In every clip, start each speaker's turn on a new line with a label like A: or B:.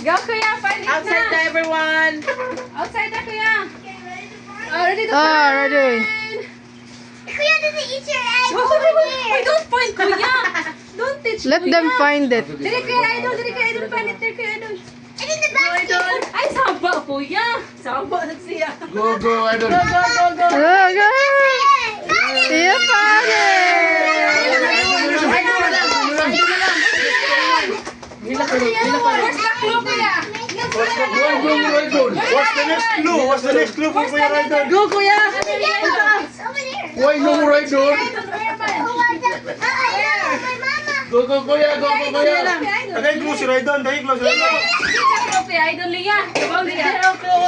A: Go, Kuya. Find it
B: Outside
A: na.
B: Na, everyone.
A: Outside na, Kuya. Oh, ready to
C: Ah,
A: find.
C: Ready.
D: Kuya doesn't eat your egg.
A: Oh,
D: Over here.
A: wait, don't point, Kuya. Don't teach
C: Let
A: Kuya.
C: Them find it.
A: Dili, Kuya Idol. Dili, Kuya Idol. Find it there, Kuya Idol.
D: It's in the basket.
A: Ay, saba, Kuya. Saba na siya.
E: Go, go, Idol.
B: Go, go, go, go.
C: Oh, go. You found it.
A: Where's the clue, Kuya?
E: Go, go, go, Idol.
F: What's the next clue? What's the next clue for Kuya Idol?
B: Go, Kuya.
D: It's over there.
E: Why no more, Idol?
A: Idol, where man?
D: Oh, what the? I know. My mama.
E: Go, go, Kuya. Go, go, Kuya.
F: Tagay clue si Raidon. Tagay clue si Raidon.
A: Kuya Idol, Lia.
B: There, oh,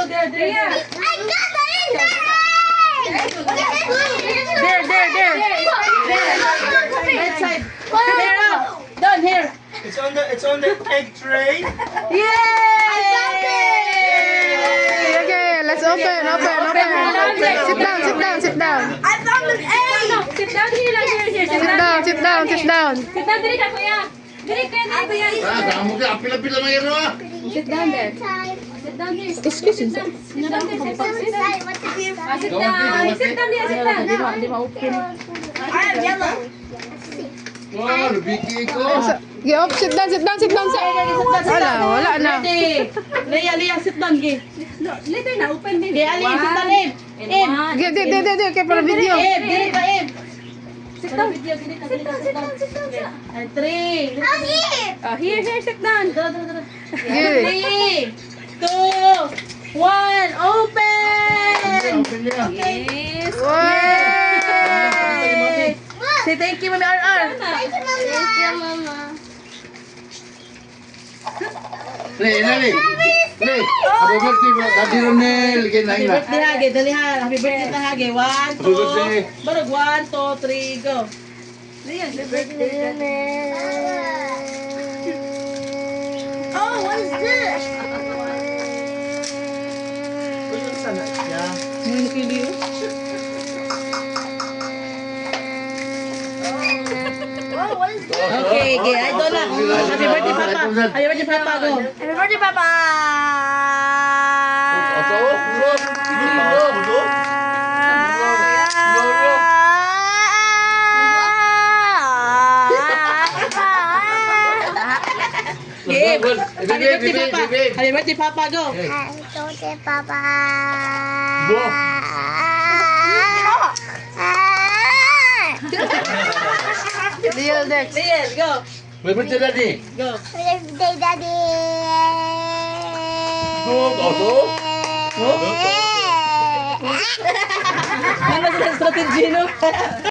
B: there, there.
A: Lia.
D: I got the egg.
B: There, there, there. Right side. There, oh. Down here.
F: It's on the egg tray.
B: Yay!
C: Okay, let's open, open, open. Sit down, sit down, sit down.
D: I found an egg.
A: Sit down here lang, here, here.
C: Sit down, sit down, sit down.
A: Sit down, dili ka, Kuya. Dili ka, dili, Kuya.
E: Ah, damo ka. Apil-apil lang yan, ah.
A: Sit down there.
D: Time.
A: Sit down here. Excuse me. Sit down there, sit down, sit down.
D: What's the
A: Ah, sit down. Sit down here, sit down.
B: Di ma-open.
D: I am yellow.
E: Wow, nabiki ko.
C: Get up, sit down, sit down, sit down. Wala, wala na.
B: Ready. Leah, Leah, sit down, gi.
A: No, later na, open din.
B: Gi, Ali, sit down, Eb.
A: And
B: Eb.
A: one.
C: Di, di, di, di, di, kay para video.
B: Eb, dili ka, Eb.
A: Sit down. Sit down, sit down, sit down. Sit down.
B: And three.
D: I'm here.
A: Oh, here, here, sit down.
B: Tara, tara, tara.
C: Gi.
B: Three, two, one, open!
E: Open niya.
A: Yes.
B: Yay! Say thank you, Mami RR.
D: Thank you, Mama. Thank you, Mama.
E: Le, le, le. Happy birthday, Daddy Ronel.
B: Happy
E: Kinain na.
B: birthday, Hage. Dali ha. Happy birthday na, Hage. One,
E: Happy
B: two.
E: birthday.
B: Barog, one, two, three, go.
D: Oh, what is this?
F: Uy, yung sana siya.
D: Oh, what is this?
B: Okay, okay. Ay, doon na. Happy birthday, Papa. Happy birthday, Papa. Go.
D: Happy birthday, Papa.
E: Ato, go, go. Go, go.
B: Okay.
E: Go, go.
B: Happy birthday,
E: Baby,
B: Papa.
E: baby.
B: Happy birthday, Papa. Go.
D: Happy birthday, Papa.
E: Go.
C: Deal, Dex.
B: Liel, go.
E: Happy birthday, Daddy.
B: Go.
D: Happy birthday, Daddy.
E: Go, ato.
B: Ano sa strategy, no?